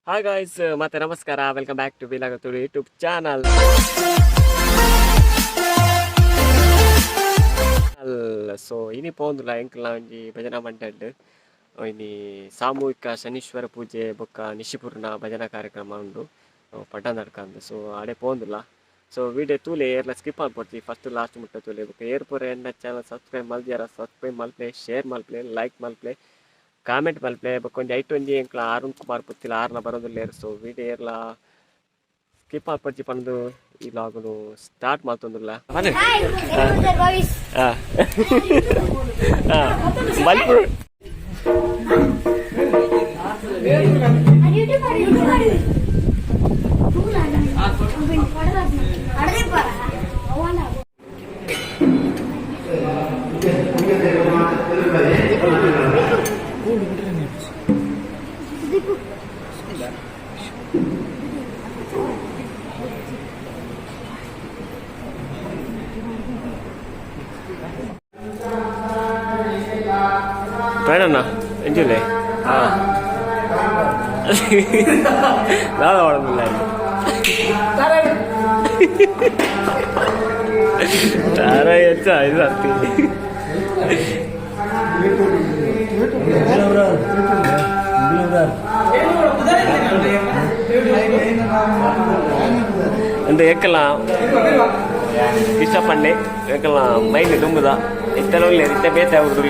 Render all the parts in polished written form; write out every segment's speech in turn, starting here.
Hi guys, ಮತ್ತೆ ನಮಸ್ಕಾರ. Welcome back to ಬಿಲಾಗ Tulu YouTube channel. So ಇನಿ ಪೋಂದುಲ ಎಂಕ್ಲ ಒಂಜಿ ಭಜನಾ ಮಂಡಲ್ಡ್ ಇನಿ ಸಾಮೂಹಿಕ ಶನೀಶ್ವರ ಪೂಜೆ ಬೊಕ್ಕ ನಿಶಿಪೂರ್ಣ ಭಜನಾ ಕಾರ್ಯಕ್ರಮ ಉಂಡು ಪಡ್ಡ ನಡ್ಕಂದು. ಸೊ ಆಡೆ ಪೋಂದುಲ. ಸೊ ವಿಡಿಯೋ ತೂಲೆ, ಏರ್ಲ ಸ್ಕಿಪ್ ಮಲ್ಪೊಡ್ಚಿ, ಫಸ್ಟ್ ಲಾಸ್ಟ್ ಮುಟ್ಟ ತೂಲೆ. ಬೊಕ್ಕ ಏರ್ ಪೂರ ಎನ್ನ ಚಾನಲ್ ಸಬ್ಸ್ಕ್ರೈಬ್ ಮಲ್ದಿಯಾರ, ಸಬ್ಸ್ಕ್ರೈಬ್ ಮಲ್ಪಲೆ, ಶೇರ್ ಮಲ್ಪಲೆ, ಲೈಕ್ ಮಲ್ಪಲೆ, ಕಾಮೆಂಟ್ ಮಲ್ಪಲೆ. ಬೊಕ್ಕ ಒಂಜಿ ಐಟ್ ಒಂಜಿ ಎಂಕ್ಲ ಅರುಣ್ ಕುಮಾರ್ ಪುತ್ತಿಲ ಆರ್ಲ ಬರೋದಿಲ್ಲೇರ್. ಸೊ ವಿಡಿಯೋ ಏರ್ಲ ಸ್ಕಿಪ್ ಮಲ್ಪೊಡ್ಚಿ ಪಂದು ಈ ವ್ಲಾಗ್ನು ಸ್ಟಾರ್ಟ್ ಮಲ್ತೊಂದುಲ್ಲ. ಹಾಂ ಹಾಂ ಮಲ್ಪು. ಬೇಡಣ್ಣ, ಎಂಜುಲೆ. ಹಾಂ, ದಾದ ಒಳಗಿಲ್ಲ. ತಾರ ಹೆಚ್ಚ ಇದು ಅತ್ತಿ. இந்த ஏக்கலாம் ಇಷ್ಟಪಂಡೆ ಏಕಲ್ಲ ಮೈಂಡ್ ತುಂಬುದ ಇತ್ತಲೂ ಇತ್ತ ಬೇತೆ ಅವ್ರು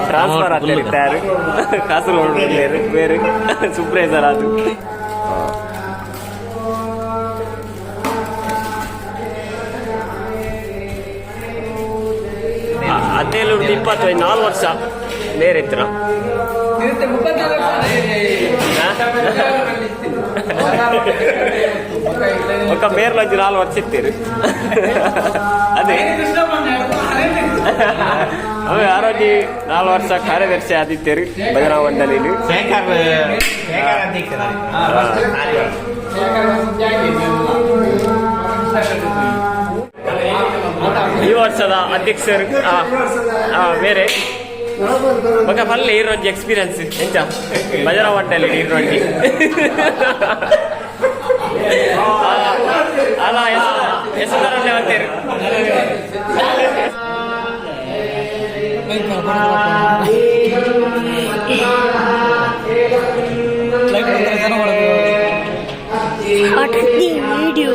ಟ್ರಾನ್ಸ್ಫರ್ ಆಗ್ತಾರೆ ಇಟ್ಟಾರು ಕಾಸರಗೋಡು ಬೇರೆ ಸೂಪರ್ವೈಸರ್ ಅದು. 17 24 ವರ್ಷ ನೇರ ಇತ್ತು. ఒక ಮೇರ್ಲ ಒಂಜಿ 4 ವರ್ಷ ಇತ್ತೀರು. ಅದೇ ಅವೆ ಆರೋಜಿ 4 ವರ್ಷ ಕಾರ್ಯದರ್ಶಿ ಆದಿತ್ಯರು ಭಜನಾ ಮಂಡಳಿಲಿ. ಶೇಖರ್, ಶೇಖರ್ ಅಧ್ಯಕ್ಷರ. ಈ ವರ್ಷದ ಅಧ್ಯಕ್ಷರು ಬೇರೆ. ಬೊಕ ಪಲ್ಲೆ ಈರೊಂಜಿ ಎಕ್ಸ್ಪೀರಿಯನ್ಸ್ ಎಂಚ ಭಜನಾ ಮಂಡಳಿ ಈರೊಂಜಿ? ಅಲ್ಲ, ಯಶೋಧರಲ್ಲೇ ಅಂತೀರಿ. The video.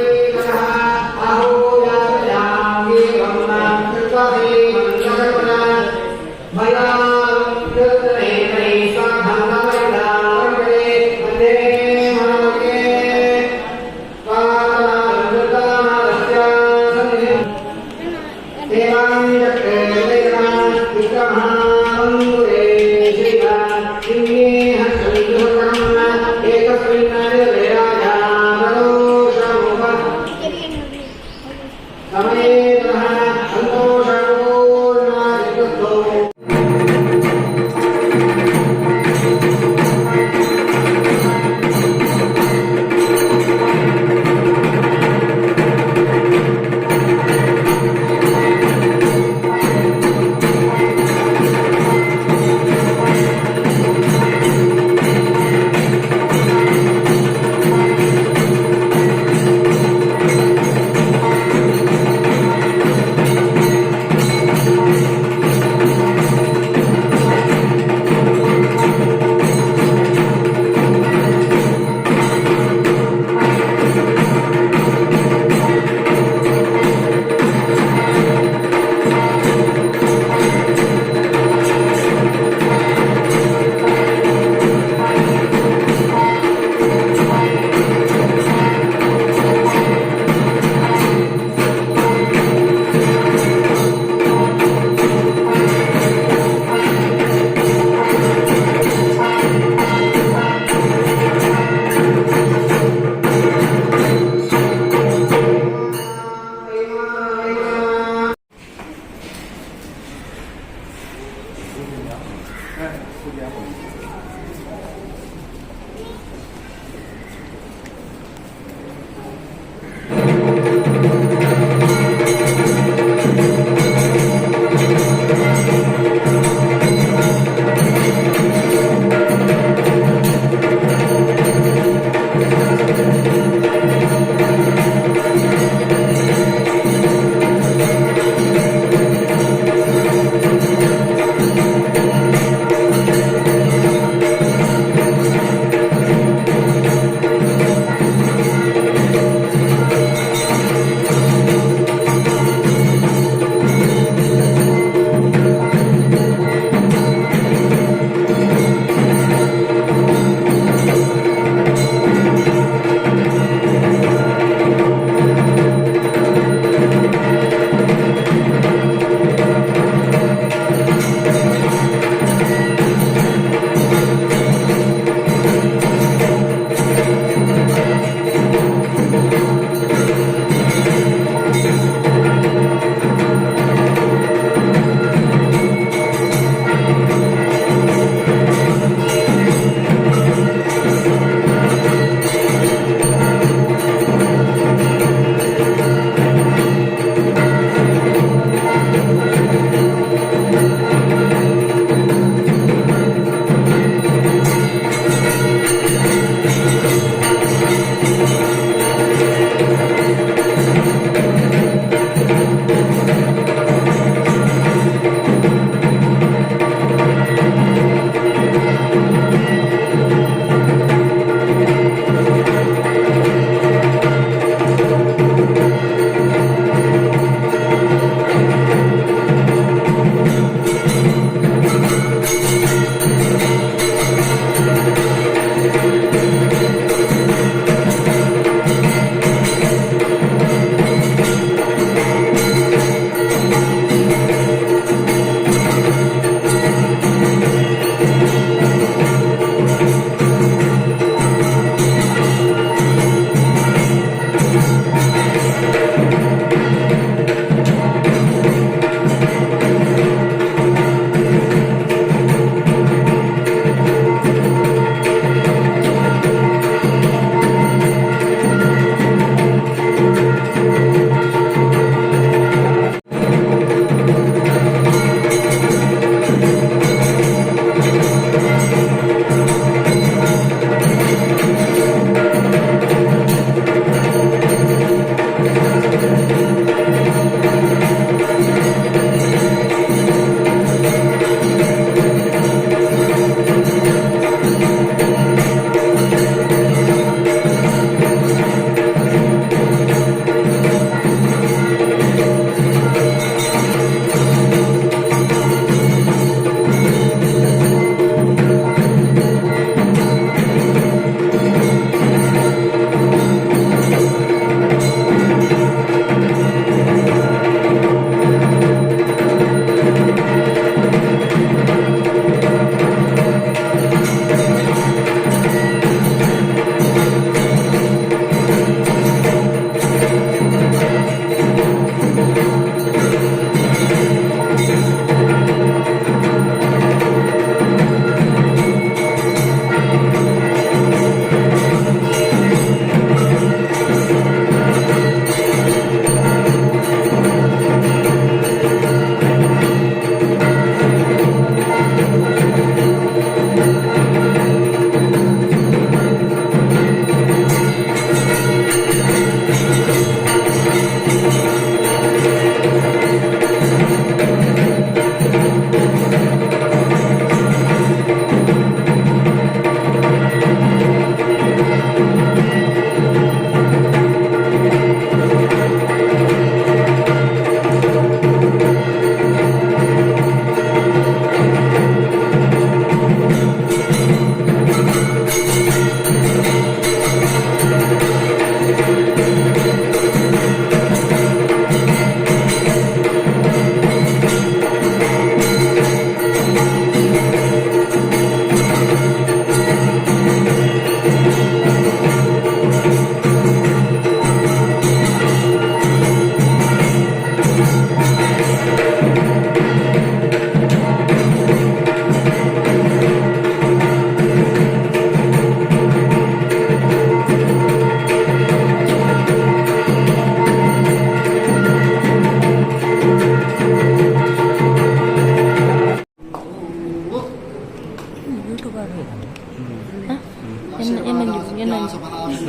ಎನ್ನ ಎನ್ನಂಜಿ ಎನ್ನಂಜಿ.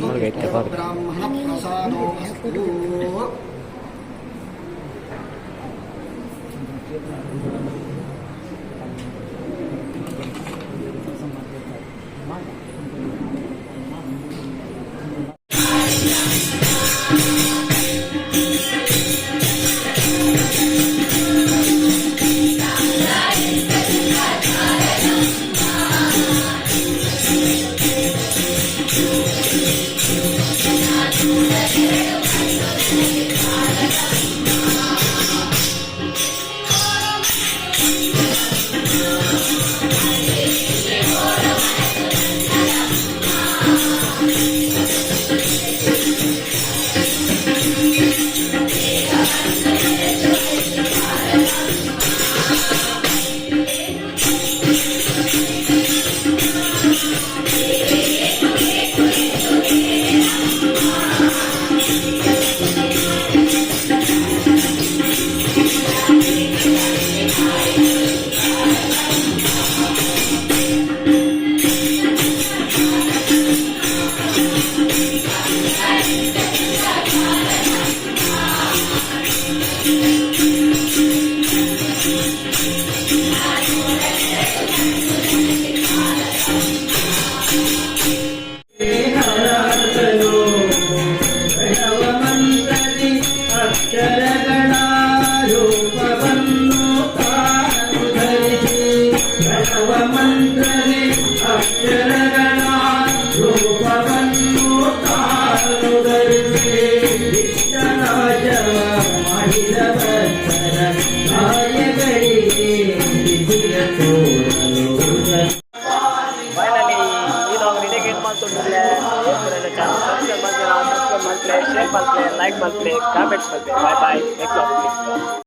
ನೋಡ್ಗ ಇತ್ತೆ ಬಾರ್ಗ. ಬ್ರಾಹ್ಮಣ ಪ್ರಸಾದೋ ಅಸ್ತು. ಅಕ್ಷರಗಳ ರೂಪವನ್ನು ತಾನು ಧರಿಸಿ, ಪ್ರಣವ ಮಂತ್ರದಿ ಅಕ್ಷರಗಳ ರೂಪವನ್ನು ತಾನು ಧರಿಸಿ, ವಿಘ್ನನಾಶವ ಮಾಡಿದ ಭಕ್ತರ ಕಾರ್ಯಗಳಿಗೆ ವಿಧಿಯ ತೋರಲು. ಫೈನಲಿ ಈ ನಾವು ಇಡೆಗೆ ಏನು ಮಾಡ್ಕೊಂಡಿದ್ರೆ, ಚಾನಲ್ ಸಬ್ಸ್ಕ್ರೈಬ್ ಮಾಡ್ತೀರಾ? ಸಬ್ಸ್ಕ್ರೈಬ್ ಮಾಡ್ತಾರೆ, ಶೇರ್ ಮಾಡ್ತಾರೆ, ಲೈಕ್ ಮಾಡ್ತಾರೆ, ಕಾಮೆಂಟ್ಸ್ ಮಾಡ್ತಾರೆ. Bye bye, next.